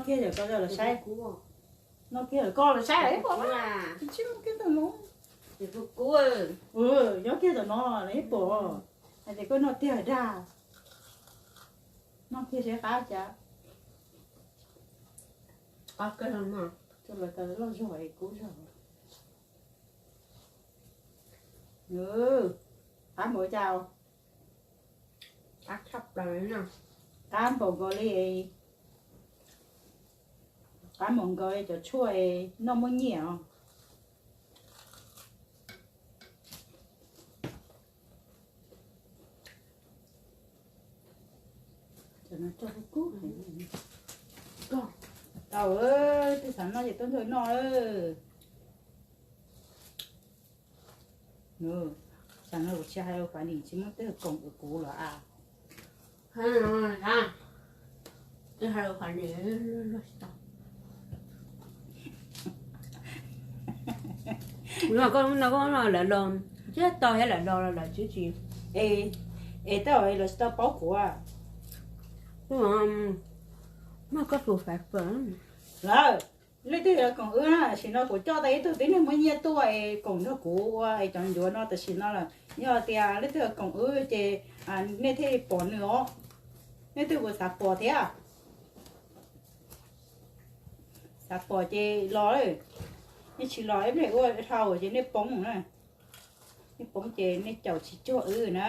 Kiag yog koj los saib. Noj kiag koj los saib ib pom. Nyob kiag tam no los ib pom. Hais tias koj noj tiag dag. Noj kiag seb qab cas. Loj zog kub zog. Qab npaum cas? Qab npaum nkaus li, qab npaum nkaus li cov tshuaj noj muaj nyiaj os. Tau, twb xav noj ces tuaj nrog noj. Tam no kuv tsis hais lus Fav Nim, tsis muaj twg koom kuv los as. Koj no koj no lawv los thiab tau thiab, lawv los los lawv tsis tsis. Es tab los tsis tau paub kuv. Muaj koj tus fais fawm. Lawm, leej twg yuav koom wb na, tam sim no kuv coj tau ib tug tib neeg muaj nyiaj tuaj es koom nrog kuv ua es cov ncuav no tam sim no lawm. Yog tias leej twg yuav koom wb ces nej thiaj li pom nws os. Leej twg puas xav pom thiab? Xav pom ces los, nej tsis los ib pliag ua dhau ces nej poob na. Nej poob ces nej caum tsis cuag wb na.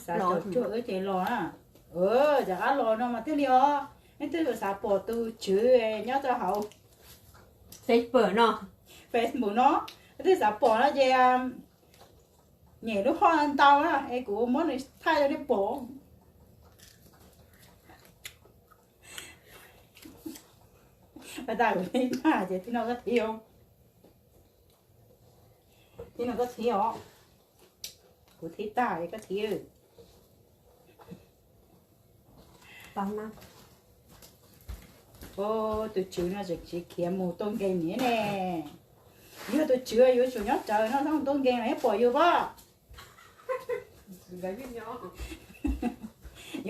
Xav caum cuag wb ces los na. Cov qab los no mas thiaj li os. Nej twb xav pom tus tswv nyob rau hauv Facebook no, Facebook no, nej twb xav pom no ces nyem lub hoj ntau na es kuv muab nws thaij rau nej pom. Pas tas kuv thiab ces tib no koj thiab, tib no koj thiab os. Kuv thiab tag es koj thiab. Tus tswv no tseem khiav mus tuaj nkees niam ne. Yog tus tswv yuav tsum nyob rawv no mus tuaj nkees los thiaj pom yus pob.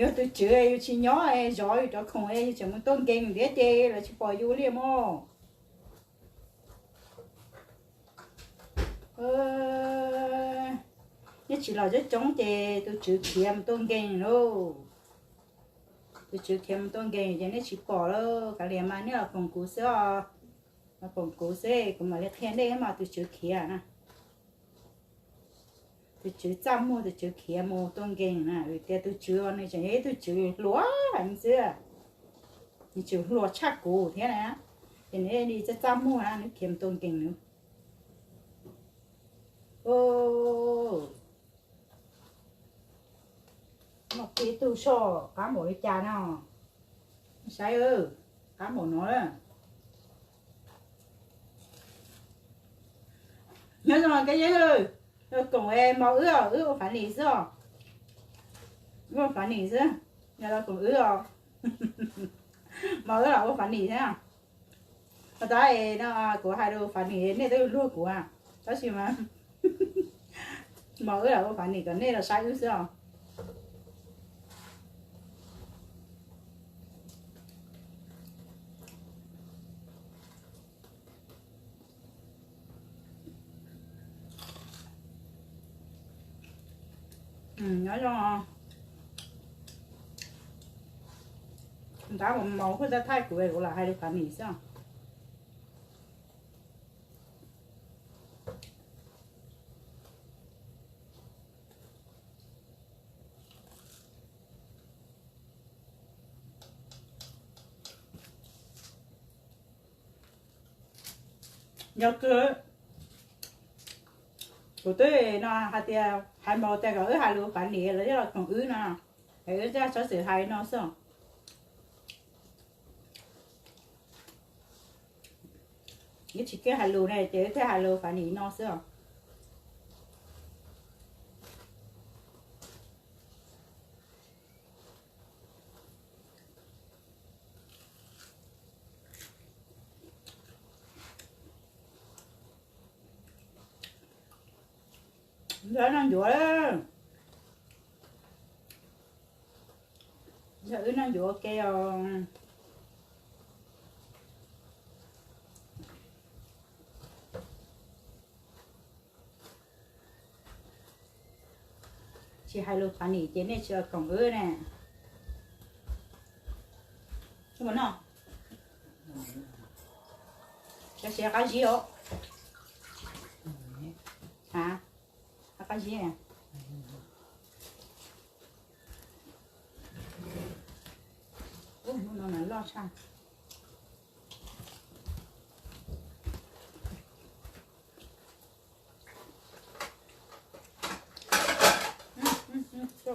Yog tus tswv yus tsis nyob zov yus cov khoom es yus tseem mus tuaj nkees thiab ces lawv tsis pom yus li mog. Nej tsis los coob coob ces tus tswv khiav mus tuaj nkees lauj. Tus tswv khiav mus tuaj nkees ces nej tsis pom lauj. Kav liam mas nej los koom kuv xwb os. Los koom kuv xwb kuv mam li qhia nej mas tus tswv khiav na. Tus tswv txaj muag tus tswv khiav mus tuaj nkees na, vim tias tus tswv nws tseem yog ib tug tswv hluas heev xwb. Nws tswv hluas tshaj kuv thiab na, ces nws li txaj txaj muag na nws khiav mus tuaj nkees nws. Noj kiag ib tug soj qab npaum li cas no. Saib, qab npaum no. Nyob zoo koj yawg, koom mos wb os, wb ua Fav Nim xwb os. Wb ua Fav Nim xwb, yog los koom wb os. Mos wb los ua Fav Nim thiab. Tab sis no kuv hais lus Fav Nim nej twb luag kuv, tab sis mas mos wb los ua Fav Nim kom nej los saib wb xwb os. Nyob zoo, ntab mos kuj tau thaij kuv, kuv lam hais lus Fav Nim xwb. Yog kawg, kuv twb no hais tias hais mus tias kom wb hais lus Fav Nim los yog los koom wb no, es wb txhob xav hais no xwb. Wb tsis keej hais lus ne ces wb thiaj hais lus Fav Nim no xwb os. Ncuav no ncuav, Yog wb noj ncuav ua ke os. Tsis hais lus funny ces nej tsis los koom wb ne. Ua no, cov siav qab zib os. Ha, qab zib. Ub, hnub no mas loj tshaj.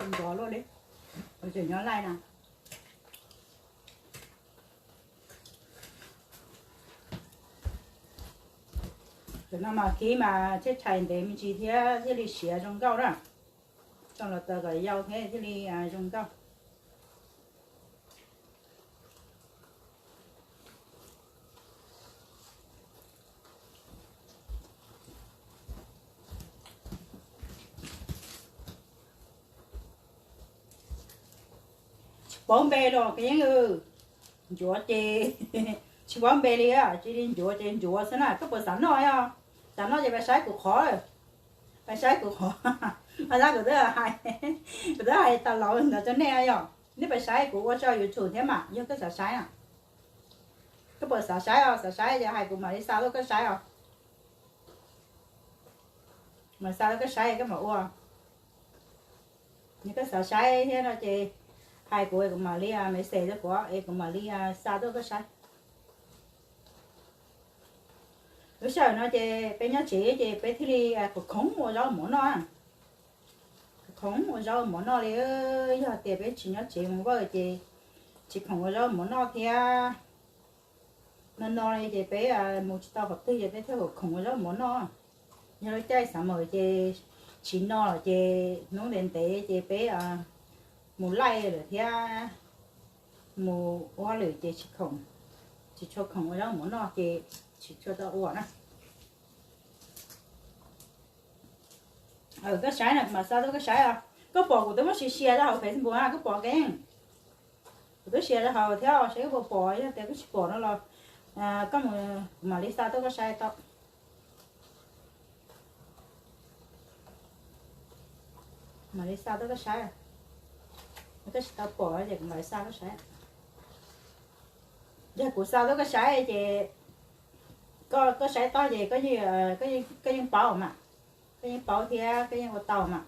Nrov luaj li, tseem nyob laij na. Cov no mas kib mas tsheb tshais ntev me ntsis thiab thiaj li siav zoo nkauj na. Coj los taws kom yau thiab thiaj li zoo nkauj. Tsis paub npe los Kev Yeeb, ncuav ces tsis paub npe li, cia li ncuav ces ncuav xwb na. Koj puas xav noj os? Xav noj ces pab saib kuv qhov, pab saib kuv qhov, pab saib kuv twb hais, kuv twb hais tas laus ntawd rau nej yom. Nej pab saib kuv ua tso YouTube thiab mas yog koj xav saib na. Koj puas xav saib os? Xav saib ces hais kuv mam li xa tuaj koj saib os. Mam xa tuaj koj saib koj mam ua. Yog koj xav saib thiab no ces hais kuv es kuv mam li message rau kuv es kuv mam li xa tuaj koj saib. Lub sij hawm no ces peb nyob tsev ces peb thiaj li khoom khoom ua zaub mov noj. Khoom khoom ua zaub mov noj li, yog tias peb tsis nyob tsev mus vaj ces tsis khoom ua zaub mov noj thiab. No no li ces peb mus tsis tau qhov twg ces peb thiaj khoom khoom ua zaub mov noj. Yog lub caij xav mas ces tsis no los ces hnub ntev ntev ces peb mus laij lawm thiab mus ua lawm ces tsis khoom, tsis tshua khoom ua zaub mov noj ces tsis tshua tau ua na. Koj saib na, kuv mam xa tuaj koj saib os. Koj pom kuv twb muab sia sia rau hauv Facebook na, koj pom Kev Yeeb? Kuv twb sia rau hauv thiab, saib koj puas pom, yog tias koj tsis pom no los koj mus, kuv mam li xa tuaj koj saib tau. Mam li xa tuaj koj saib. Koj tsis tau pom ces kuv mam li xa koj saib. Yog kuv xa tuaj koj saib ces koj, koj saib tau ces koj yeej paub mas, koj yeej paub thiab koj yeej ua tau mas.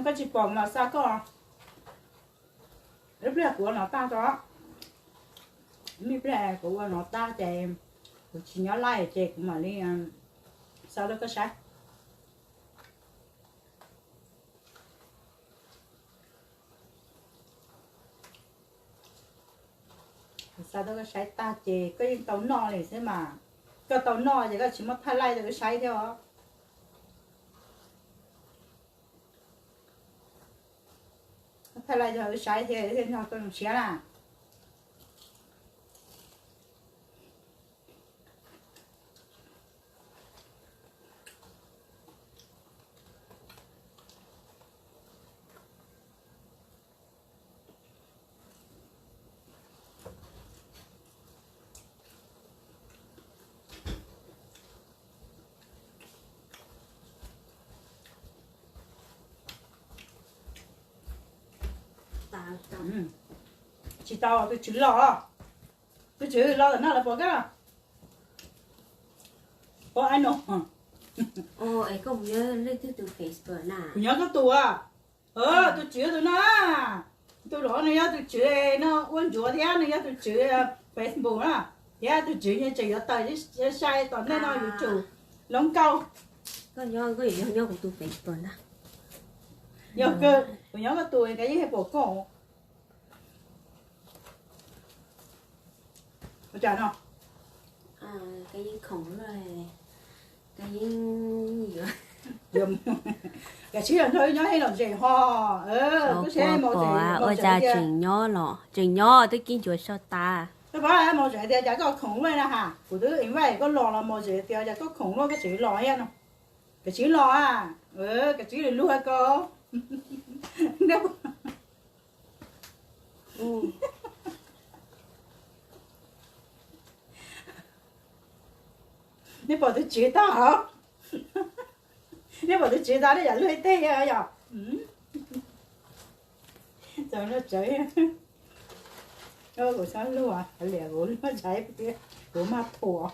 Koj tsis pom mas xa koj. Ib pliag kuv ua no tag tso, ib pliag kuv ua no tag ces kuv tsis nyob laij ces kuv mam li xa rau koj saib. Xa tuaj koj saib tag ces koj yeej tau noj li xwb mas. Koj tau noj ces koj tsis muab thaij laij rau wb saib thiab os. Thaij laij rau wb saib thiab thiaj nrog koj zoo siab na. Tsis tau, tus tswv los, tus tswv los tam no lawv pom koj. Pom ai no. Kuv nyob koj tus a. Tus tswv tus no, tus los nws yog tus tswv no ua ntsuav thiab nws yog tus tswv Facebook na, thiab tus tswv yeej tseem yuav tawm sai tom ntej no yuav tsum loob kauj. Yog kuv nyob koj tus Kev Yeeb pom koj. Ua cas no? Kav tsij los nrog wb nyob ib lom zem ho. Ua cas tseem nyob los, tseem nyob twb kib ncuav so tas. Koj paub Mos tseem tias cas koj khoom luaj na ha, kuv twb invite koj los los Mos tseem tias cas koj khoom luaj koj tseem los thiab no. Koj tsis los a, koj tsis luag ko. Nej pom tus tswv tag, nej pom tus tswv tag nej yam luag ib teg yom. Txawv no txawv, kuv txhob luag, liam kuv luag ntshai, kuv maj thuam.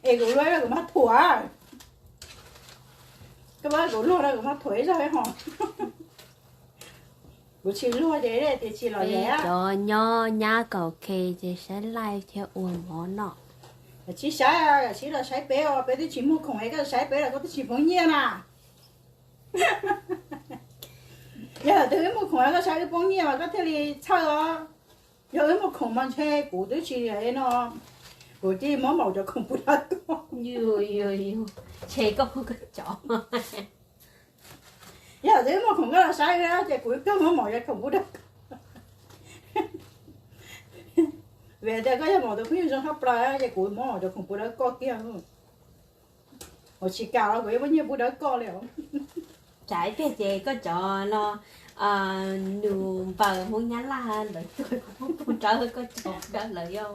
Es kuv luag kuv maj thuam, koj paub kuv luag no kuv maj thuam ib zaug ho. Kuv tsis luag ces tias tsis los. Peb cov nyob nyab kaum K ces saib live thiab ua mov noj. Tsis saib, tsis los saib peb os, peb twb tsis muaj khoom es koj saib peb los koj twb tsis poob nyiaj na. Yog twb wb muaj khoom koj saib wb poob nyiaj mas koj thiaj li txhawj os. Yog wb muaj khoom mas ntshe kuv twb tsis no, kuv cia li muab maum cov khoom pub rau koj. Ntshe koj pub koj cov. Yog twb muaj khoom koj los saib wb ces kuv kawg muab maum cov khoom pub rau koj. Vim tias koj yog maum tus phooj ywg zoo tshaj plaws ces kuv muab maum cov khoom pub rau koj kiag. Ua tsis kam los kuv yuav muab nyiaj pub rau koj li os. Tsam ib pliag ces koj cov no nus npaws Hmoob Nyab Laj lawv tuaj kuv pub rau koj cov rau lawv yog.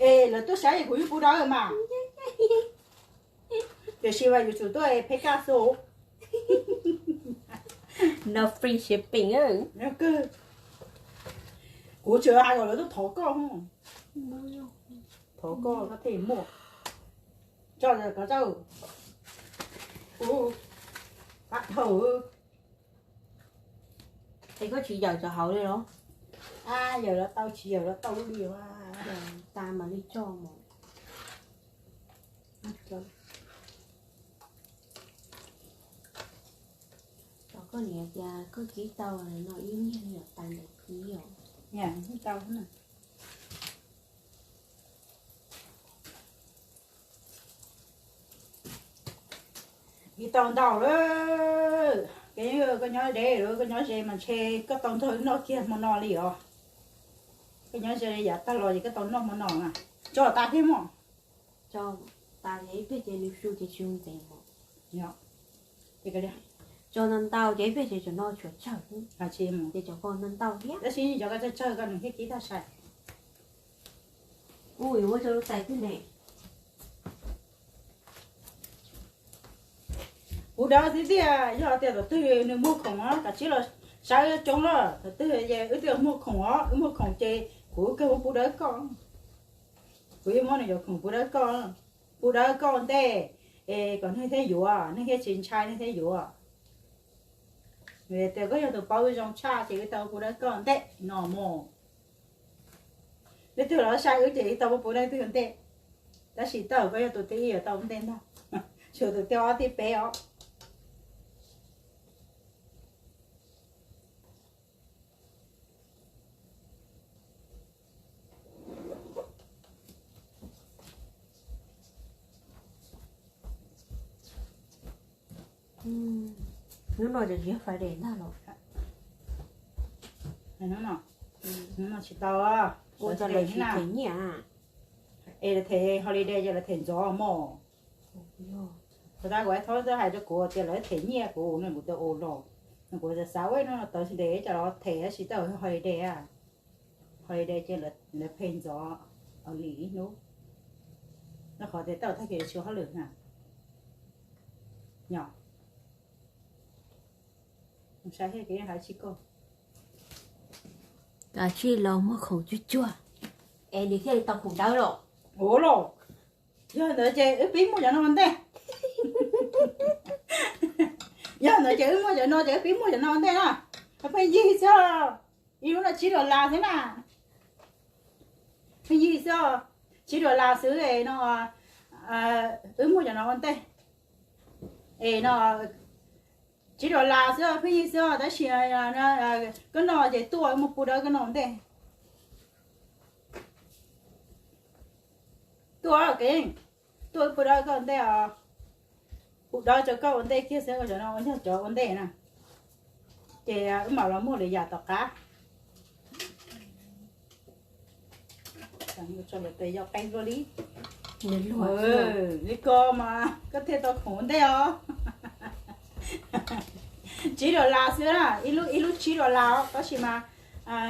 Es lawv tuaj saib kuv yeej pub rau mas. Tiam sis mas yuav tsum tuaj phev kaj xwb. No free shipping. Kuv tsuas hais kom lawv tuaj thov koj, thov koj koj thiaj muaj. Tso ko tau. Ua, qab dhau. Es koj tsis yawm rau hauv li los? Yawm los tau, tsis yawm los tau li. Tas mam li tso mas. Koj niam tias koj kib tau no ib niag nyuam tas ntawm kib os. Kib tau ntau lawm. Koj nyob deb lawm, koj nyob ze mas ntshe koj tau nrog wb noj kiag hmo no li os. Koj nyob ze li yav tag los ces koj tau noj hmo no mas tso tas thiab mog. Tso tas ces ib pliag ces nws su ces tsis ntxeev mog. Tso ntau ntau ces ib pliag ces cov no tshuav tsawg xwb. Ces cov ko ntau ntau thiab. Tab sis cov ko tsawg tsawg ko nws thiaj kib tag sai. Ua rau lub tais twg ne. Kuv dawb xwb tiag, yog tias thaum twg nws muag khoom os kav tsij los saib coob lawm, thaum twg wb twb muag khoom os, wb muag khoom ces kuv kawg muab pub dawb koj. Kuv yeej muab nws cov khoom pub dawb koj, pub dawb koj ua ntej, es kom neeg thiaj yuav, neeg thiaj tsis ntshai neeg thiab yuav. Tias koj yog tus paub zoo tshaj ces wb tau pub dawb koj ua ntej no mog. Leej twg los saib wb ces wb tau muab pub dawb twg ua ntej. Tab sis tau koj yog tus thib ib yuav tau ua ntej ntag, tshuav tus thib ob thib peb os. Hnub no ces tsis yog Friday ntag los? Hnub no tsis tau, ua cov lawv them nyiaj, es lawv them holiday ces lawv them ntxov mog. Thaum tas kuv txhob hais rau kuv tias lawv them nyiaj kuv no kuv tias ua los, kuv xav xav ua no tau Sunday cov los them tab sis tau holiday, holiday ces lawv phem ntxov, ua li ib hnub, rau qhov tias tau tag kis tsis ua hauj lwm na. Yog saib thiab kev hais tsis koj. Kav tsij los muag khoom cuag cuag es nws thiaj li tau khoom dawb los. Ua los, yog ntawd ces wb pib muag cov no ua ntej. Yog ntawd ces wb muag cov no ces wb pib muag cov no ua ntej na. Pheej yig xwb, ib lub no tsib dollar xwb na. Pheej yig xwb, tsib dollar xwb es no, wb muag cov no ua ntej. Es no, tsib dollar xwb, pheej yig xwb tab sis koj no ces tuaj muab pub dawb koj no ua ntej. Tuaj, tuaj pub dawb koj ua ntej os. Pub dawb rau koj ua ntej kiag xwb, cov no ua yog cov ua ntej na. Ces wb mam los muag lwm yam tom qab. Tso lawm tes yog qee luaj li. Li ko mas koj thiaj tau khoom ua ntej os. Tsib dollar xwb na, ib lub tsib dollar os, tab sis mas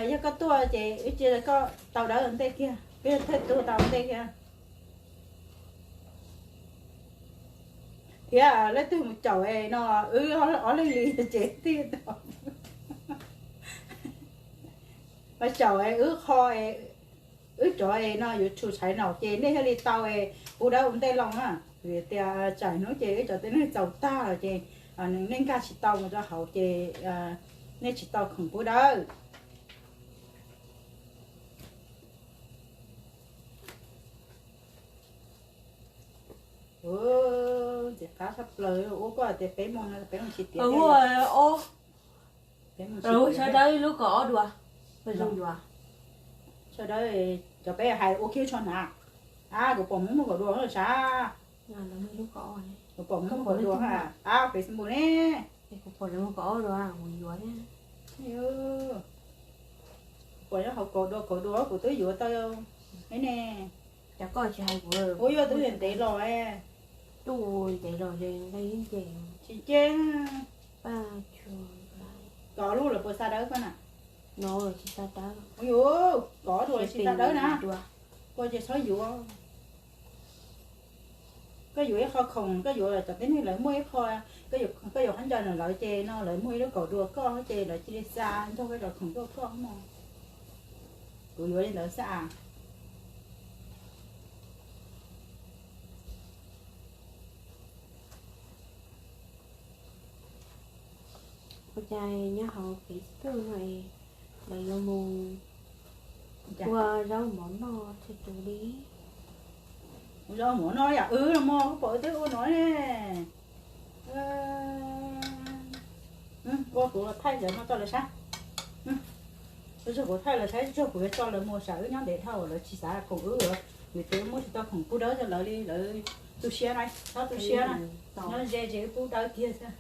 yog koj tuaj ces wb cia koj tau dawb ua ntej kiag, koj thiaj tuaj tau ua ntej kiag. Thiab leej twg mus caum no, wb ob leeg li ces thiaj tau. Mas caum wb qho, wb cov no YouTube channel ces nej thiaj li tau pub dawb ua ntej los na. Vim tias tsam hnub ces wb cov tib neeg txaus tag lawm ces nws, nej nkag tsis tau mus rau hauv ces nej tsis tau khoom pub dawb. Ntxim qab tshaj plaws, ua koj tias peb mus no peb mus tsis tiav. Sawv daws ib lub kaum ob dua. Sawv daws, cov peb hais ua kiag tso na. A, kuv pom muaj kaum dua sav. Kuv pom muaj kaum dua a, Facebook ne. Pom nyob hauv kaum dua, kaum dua kuv twb yuav tau ne. Ua yuav twb ntev los. Tsis nce. Kov lub lawv puas xa dawb koj na? Ua yuav kov dua tsis xa dawb na. Koj ces txhob yuav. Koj yuav ib qho khoom, koj yuav cov tib neeg lawv muaj ib qho, koj yuav khaub ncaws na lawv ces no lawv muaj ib lub kaum dua koj ces lawv cia li xa nrog koj cov khoom tuaj koj no. Kuv yuav li ntawd xwb as. Ua cas nyob hauv Facebook no es lawv yuav mus ua zaub mov noj thiab tus li. Ua zaub mov noj yam wb los mas koj pom wb twb ua no ne. Ua kuv thaij ntawd no rau lawv saib. Tsuas kuv thaij lawv saib, tsuas kuv yuav tso lawv mus sav, wb nyob ntev dhau lawv tsis xav khoom wb, vim tias muab tsis tau khoom pub dawb rau lawv li, lawv tu siab na, txhob tu siab na, nyob ze ces wb pub dawb kiag xwb.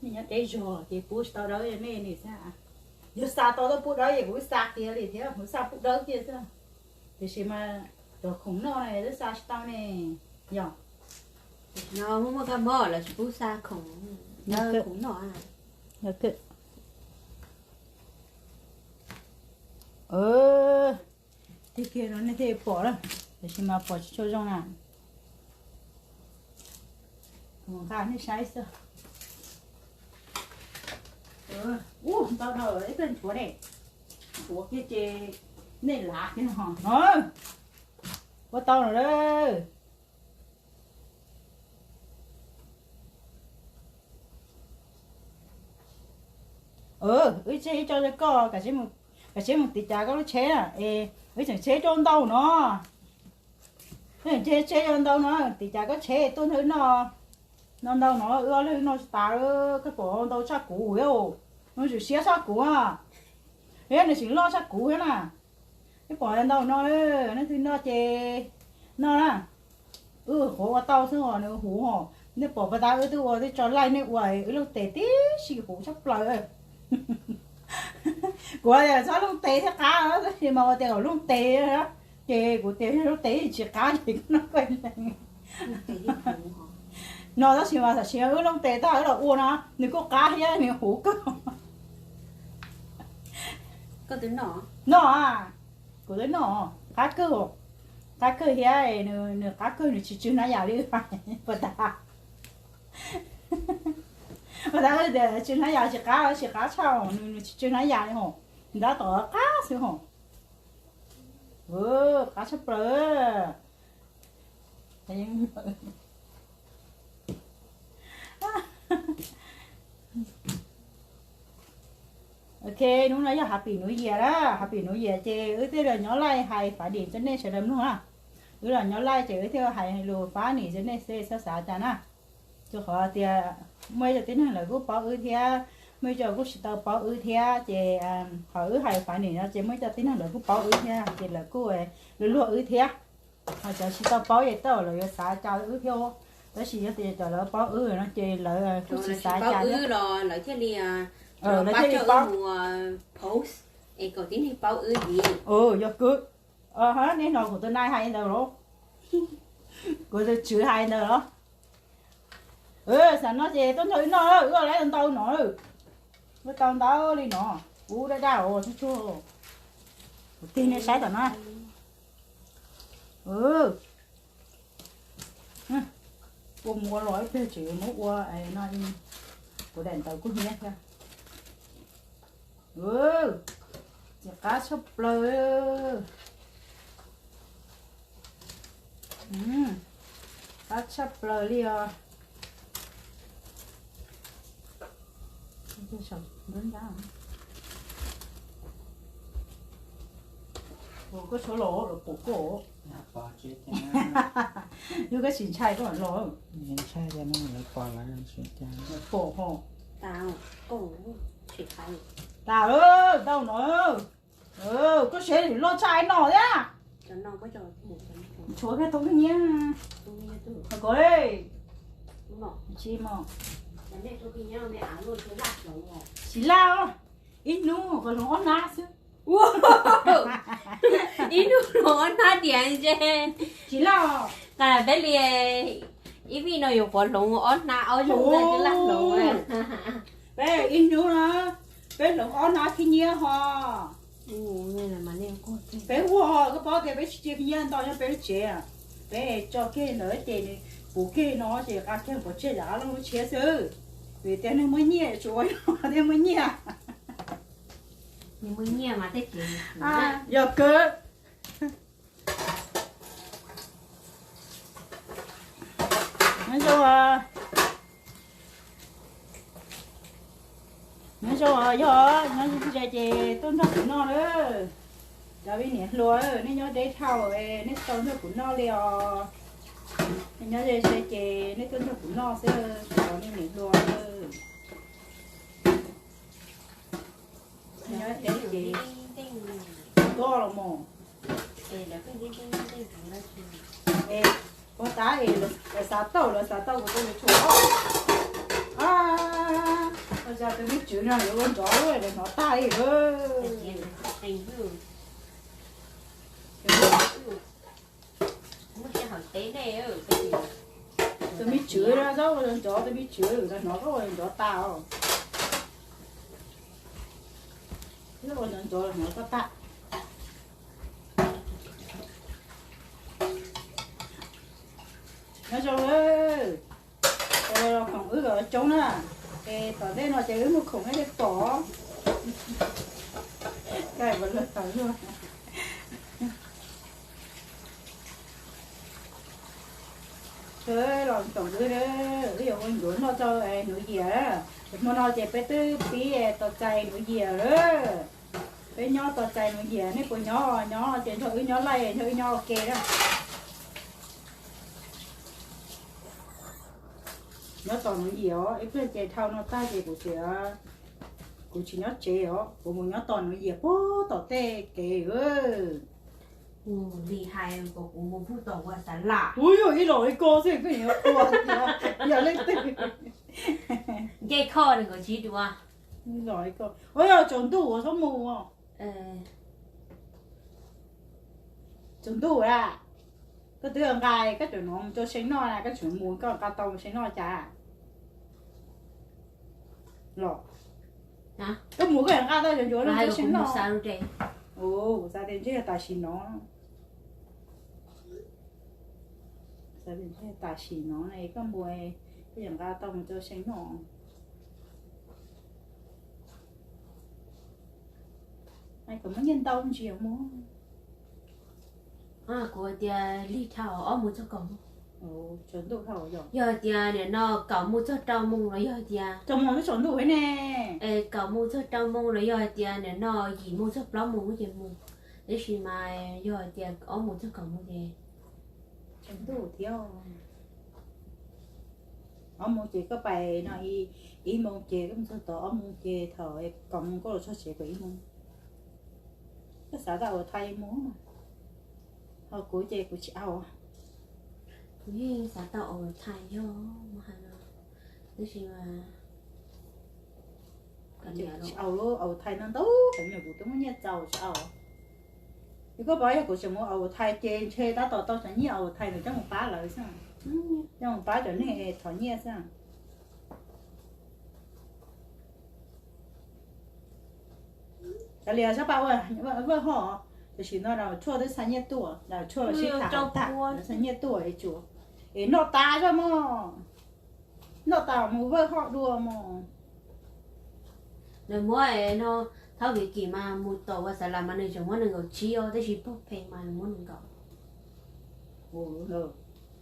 Nej nyob teb zog ces pub tsis tau dawb nej li xwb. Yog xa tau tuaj pub dawb ces kuv xa kiag li thiab, kuv xa pub dawb kiag xwb. Tiam sis mas cov khoom noj ne twb xa tsis tau ne, yog. No muaj muaj kab mob lawv tsis pub xa khoom, khoom noj. Tig kiag no nej thiaj pom na, tiam sis mas pom tsis tshua zoo na. Nqa nej saib xwb. Ub, ntau dhau ib tug nchuav ne. Nchuav kiag ces nej lav kiag ho no. Ua tau no lawm. Wb tseg ib co rau koj, kav tsij mus tiv cav koj lub tsheb na, es wb tseem tseg ib co ntau no. Wb tseem tseg ib co ntau no, tiv cav koj tsheb tuaj nrog wb noj. No ntau no, wb ob leeg noj tsis tas, koj pom ntau tshaj kuv thiab. Nws tseem siab tshaj kuv na, thiab nws tseem loj tshaj kuv thiab na. Nej pom ntau no, nej twg noj ces noj na. Wb qhuav ua tau xwb os, nws huv hos. Nej pom pas tas wb twb ua twb tso laij nej ua, wb looj tes tib si huv tshaj plaws. Kuv tias txhob looj tes thiaj qab, tab sis mas ua tias kom looj tes, ces kuv tias looj tes tsis qab ces koj noj koj lees. No tab sis mas tam sim wb looj tes tag wb los ua no, nws kuj qab thiab nws huv kawg. Noj, kuv twb noj, qab kawg, qab kawg thiab, nws qab kawg nws tsis tsw hnab yas li pas tas. Pas tas tias tsw hnab yas tsis qab, tsis qab tshaj, nws tsis tsw hnab yas li hos, ntab tom qab xwb hos. Qab tshaj plaws. Ok, hnub no yog happy new year na, happy new year ces wb thiaj los nyob laij hais fav dim rau nej sawv daws mloog na. Wb los nyob laij ces wb thiaj hais lus fav dim rau nej sawv daws xav cas na. Rau qhov tias muaj ib co tib neeg lawv kuj paub wb thiab, muaj ib co kuj tsis tau paub wb thiab, ces qhov wb hais fav dim no ces muaj ib co tib neeg lawv kuj paub wb thiab ces lawv kuj luag luag wb thiab. Ho cov tsis tau paub ces tej zaum lawv yuav xav cas wb thiab. Tab sis yog tias cov lawv paub wb no ces lawv kuj tsis xav cas thiab. Lawv thiaj li paub, post es kom tib neeg paub wb. Yog kwv. Nej hnov kuv tus nai hais li ntawd los? Kuv tus tswv hais li ntawd los? Xav noj ces tuaj nrog wb noj, wb ua lawv ntau no. Wb tau ntau li no, ub dab dab os, tsuag tsuag. Kuv tig nej saib tom no. Ua mus ua los ib pliag tseem muab ua no, kuv daim ntawv kuj hnyiab thiab. Txiv qab tshaj plaws. Qab tshaj plaws li os. Koj suav los los pom koj. Yog koj tsis ntshai koj mam los. Ntshai, pom ho. Tas, tau no. Koj siav loj tshaj no thiab. Tshuav koj tau koj nyiab. Koj tsis mos. Tsis laj, ib hnub qhov hloov ob hnab xwb. Ib hnub hloov ob hnab diam ntshe. Tsis laj. Qas peb li ib vij no yuav qhuav hloov ob hnab ob zaug tsis laj hloov. Peb ib hnub na, peb hloov ob hnab khib nyiab ho. Peb ua koj paub tias peb tsis cia khib nyiab ntau nyob peb lub tsev. Peb tso kiag ntawd ces nws puv kiag no ces qa kiag pov tseg rov qab lub tshiab xwb. Vim tias neeg muaj nyiaj tsuas ua yog neeg muaj nyiaj. Yog kawg. Nyob zoo, nyob zoo, yog nyob ze ces tuaj nrog kuv noj lawm. Cov me niam hluas, nej nyob deb dhau, nej tsis tau nrog kuv noj li os. Nej nyob ze ze ces nej tuaj nrog kuv noj xwb, cov me niam hluas. Nyob deb ces tuaj los mus. Ua tab es lawv xav tau, lawv xav tau kuv tus yuav tshuav. Ua cas tus me tswv no yuav ua nrov lawm, lawv hnov tag li lawm. Tus me tswv no txhob ua nrov, tus me tswv lawv hnov koj ua nrov tas os. Ua nrov nrov hnov koj tag. Nyob zoo, khoom wb coob na, es tom ntej no ces wb muaj khoom nej thiaj pom. Kav lawv tawv luaj. Los koom wb, wb yuav ua ncuav noj rau New Year. Hmo no ces peb twb pib tos txais New Year lawm. Peb nyob tos txais New Year, nej puas nyob? Nyob ces nrog wb nyob laij, nrog wb nyob ua ke na. Nyob tos New Year os, ib pliag ces dhau no tag ces kuv tsis, kuv tsis nyob tsev os, kuv mus nyob tos New Year puag tom tej kev. Li hais kom kuv mus pug tom ua xav lam. Ub, yog ib los ib ko xwb, koj yuav ua yog leej twg? Ncej kho nws kom tsis dua. Ib los ib ko. Ua yog tsaus ntuj ua txhob mus. Tsaus ntuj a, koj twb nqa koj cov no mus rau See noj na, koj tseem mus koj nqa tau mus See noj cas? Los, koj mus koj nqa tau cov ncuav no rau See noj. Kuv xav tias ntshe yog tam sim no, xav tias ntshe yog tam sim no koj mus, koj yuav nqa tau mus rau See noj. Kom muaj nyiaj ntau ntsis mus. Kuv tias lig dhau ob mus txog kaum. Yog hais tias nim no kaum mus txog rau moos los yog hais tias, kaum mus txog rau moos los yog hais tias nim no yim mus txog plaub moos ces mus. Tab sis mas yog hais tias ob mus txog kaum moos ces, ob moos ces koj pais no, ib moos ces koj mus txog tod, ob moos ces thaum kaum moos koj los txog tsev kom ib moos. Koj xav tau overtime mus, ho kuv ces kuv tsis au. Kuv yeej xav tau overtime yog mus hais no, tab sis mas tsis au lub overtime no ntau heev, kuv twb muaj nyiaj txaus tsis au. Yog koj pom, yog kuv tseem mus overtime ces ntshe tab tom tau cov nyiaj overtime ntawd coj mus pab lawv xwb, coj mus pab cov neeg es thov nyiaj xwb. Kav liam, sab pas ua vawj hoj, tam sim no Donald Trump twb xa nyiaj tuaj, Donald Trump sib tham, tham, xa nyiaj tuaj es tsuas, es noj tas zoj mog, noj tas mus vawj hoj dua mog. Nws muab no, thaum Viv Kim mas mus tom ua xav las mas nws tseem muab nees nkaum tsib os, tab sis pog phem mas nws muab nees nkaum.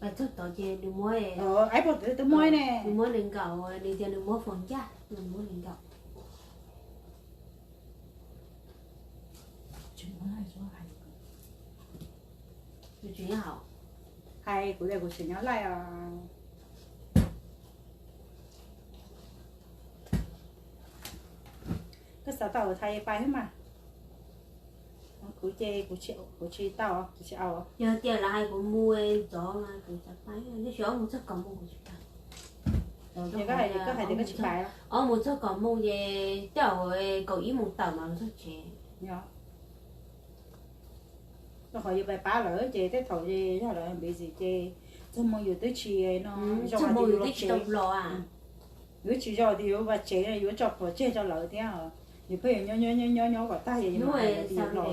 Pais txog tod ces nws muab, nws muab nees nkaum, nws tias nws muab foom ncaj, nws muab nees nkaum. Hais kuv tias kuv tseem nyob laij os. Koj xav tau overtime pais xwb mas. Kuv ces kuv tsis tau, kuv tsis au. Yog tias lawv hais kuv mus ntxov mas kuv xav pais, tab sis ob mus txog kaum moos kuv tsis pais. Koj hais tias koj tsis pais. Ob mus txog kaum moos ces tej zaum kaum ib moos tawm mas los txog tsev. Rau qhov yus pais pab lawv ces tej thaum yog lawv busy ces txog moo yus twb tsis no, zoo hais tias yus los tsev. Yus twb tsis zoo tias yus vaj tsev no yuav tso plhuav tseg rau lawv thiab. Yus pheej yuav nyob nyob nyob nyob kom tag ces yus mam los.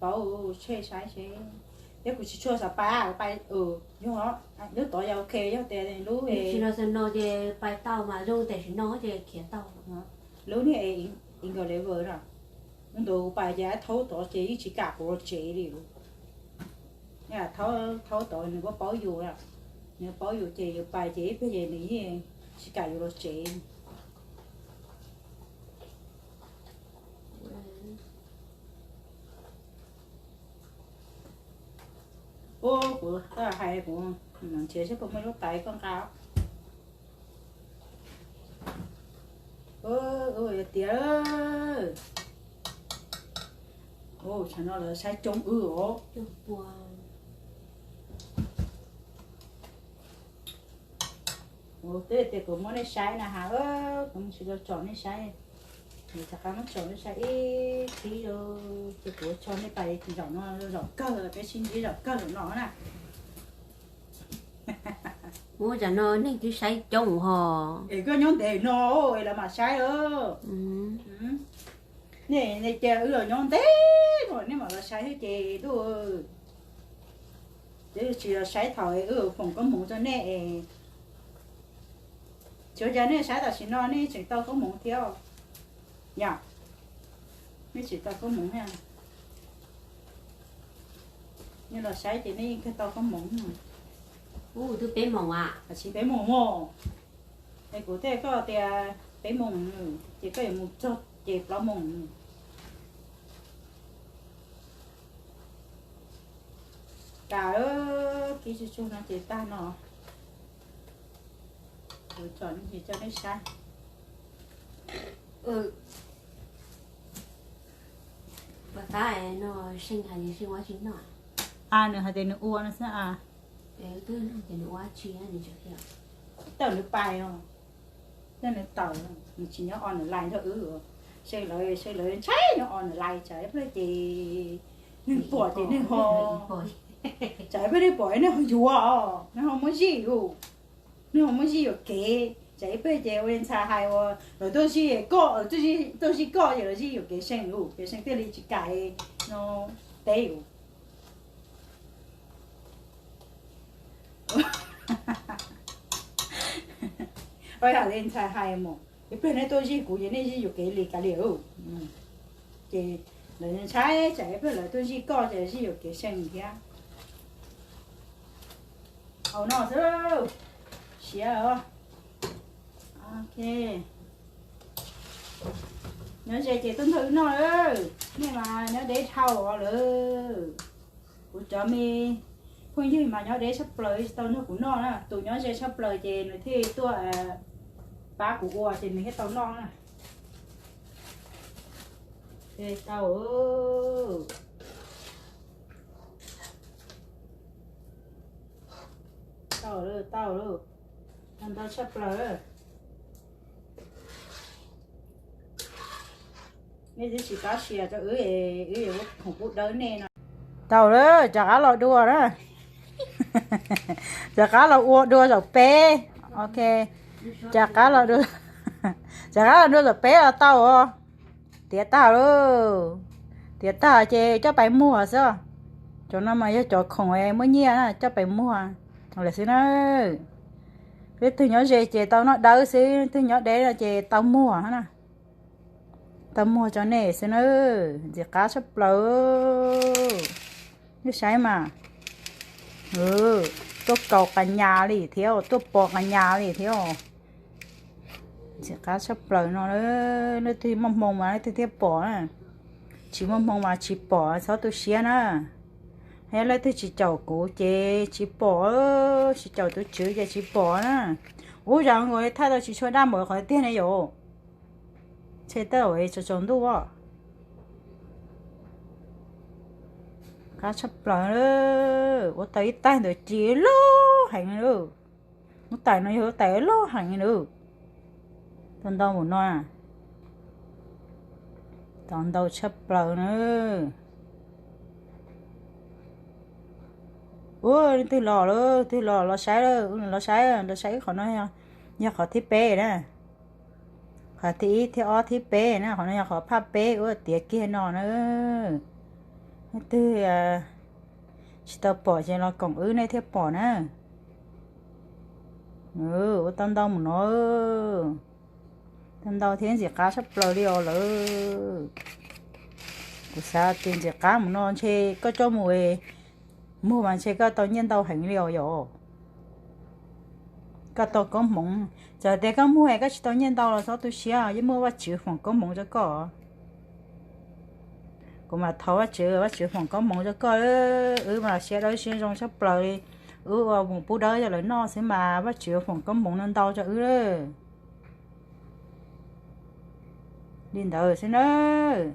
Paub, tshem saib seb. Thiab kuv tsis tshua xav pais, pais, yog lub tod yog ok, yog tias lub tsis no xav no ces pais tau mas zoo, tam sim no ces khiav tau. Lub niag Eagle Level no, hnub ntawd kuv pais ces thaub tod ces yeej tsis kam kuv los tsev li. Thaub tod nws kuj paub yus, nws paub yus ces yus pais ces ib pliag ces nws yeej tsis kam yus los tsev. Ub, kuv twb hais kuv mam nrhiav seb puas muaj lub tais koj nqa. Ub, tiag. Ub, tsam no lawv saib coob wb os. Ub, twb tias kuv muab nej saib na has, kuv tsis tau tsom nej saib. Kuv rov qab muab tsom nej saib ib tib ces kuv tso nej pais zaum no, zaum kawg, peb sib ntsib zaum kawg zaum no na. Ub, tsam no neeg twb saib coob hos. Es koj nyob ntev no es lawv mam saib os. Nej, nej cia wb los nyob ntev no nej mam los saib thiab ces ntuj. Ces tsis los saib thaum wb foom koob hmoov rau nej es. Tsis ua cas, nej saib tam sim no nej tseem tau koob hmoov thiab. Yog nej tseem tau koob hmoov thiab. Nej los saib ces nej yeej kawg tau koob hmoov. Ub, twb peb moos a. Tsis peb moos mog. Es kuv thiaj koj tias peb moos, ces koj yuav mus txog ces plaub moos. Kam, kib tsuag tsuag no ces tag no. Kuv tsom no ces coj nej saib. Pab tab no Seej hais tias Seej ua tsi noj. A, nws hais tias nws ua no xwb a. Twb nug tias nws ua tsi, nws tseem tias tawm nws pais os. Tawm nws tawm, nws tsis nyob online nrog wb. Seej lawv, Seej lawv ntshai nyob online tsam ib pliag ces neeg pom ces neeg ho, tsam ib pliag neeg pom neeg ho yuav os, neeg ho muab zij us, neeg ho muab zij yuam kev. Tsam ib pliag ces ua li ntxhais hais uas lawv tuaj zij koj, tuaj zij koj ces lawv zij yuam kev Seej us, ces Seej thiaj li tsis kam no teb us. Ua yam li ntxhais hais mas, ib pliag nej tuaj zij kuv ces nej zij yuam kev li kav liam. Ces lawv ntshai tsam ib pliag lawv tuaj zij koj ces zij yuam kev Seej thiab. Hau no xwb, siav. Ok. Nyob ze ces tuaj nrog wb noj lawm, nej mas nyob deb dhau lawm. Kuv cov me phooj ywg mas nyob deb tshaj plaws tsis tau nrog kuv noj na, tus nyob ze tshaj plaws ces nws thiaj tuaj pab kuv ua ces nws thiaj tau noj na. Tau, tau lawm, tau lawm, ntau tshaj plaws. Nej twb tsis qab sia rau wb, wb yuav khoom pub dawb nej no. Tau lawm, rov qab los dua na. Rov qab los ua dua zaum peb. Ok, rov qab los dua, rov qab los dua zaum peb los tau os. Tiav tag lauj, tiav tag ces coj pais muag xwb. Cov no mas yog cov khoom muaj nyiaj na, coj pais muag lawm xwb na. Leej twg nyob ze ces tau noj dawb xwb, leej twg nyob deb no ces tau muag na. Tau muag rau nej xwb na. Ntxim qab tshaj plaws. Nej saib mas, tuaj kaus qas nyas li thiab, tuaj pos qas nyas li thiab. Ntxim qab tshaj plaws no. Leej twg muaj hmoo mas leej twg thiaj pom na, tsis muaj hmoo mas tsis pom, txhob tu siab na. Yog leej twg tsis caum kuv ces tsis pom, tsis caum tus tswv ces tsis pom na. Ub, zam nkaus li thaij tau tsis tshua daj npaum qhov tiag ne yom. Ntshe tej zaum tsaus tsaus ntuj. Qab tshaj plaws. Ua tau ib tais ntawm ci loj heev li. Lub tais no yog lub tais loj heev li. Tau ntau mus no, tau ntau tshaj plaws na. Ua, leej twg los lawm, twg los los saib lawm, los saib, los saib qhov no, yog qhov thib peb na. Qhov thib ib, thib ob, thib peb na, qhov no yog qhov phaj peb ua tiav kiag no na. Leej twg tsis tau pom ces los koom wb nej thiaj pom na. Ua tau ntau mus no, tau ntau thiab ntxim qab tshaj plaws li os lawm. Kuv xav tias ntxim qab mus no ntshe koj coj mus muag mas ntshe koj tau nyiaj ntau heev li os yom. Koj tau koob hmoov, txawm tias koj muag koj tsis tau nyiaj ntau los txhob tu siab, yeej muaj Vajtswv foom koob hmoov rau koj. Kuv mas thov Vajtswv, Vajtswv foom koob hmoov rau koj. Wb mas siab dawb siab zoo tshaj plaws li. Wb ua mus pub dawb rau lawv noj xwb mas Vajtswv foom koob hmoov no ntau rau wb lawm. Li ntawd xwb nawb.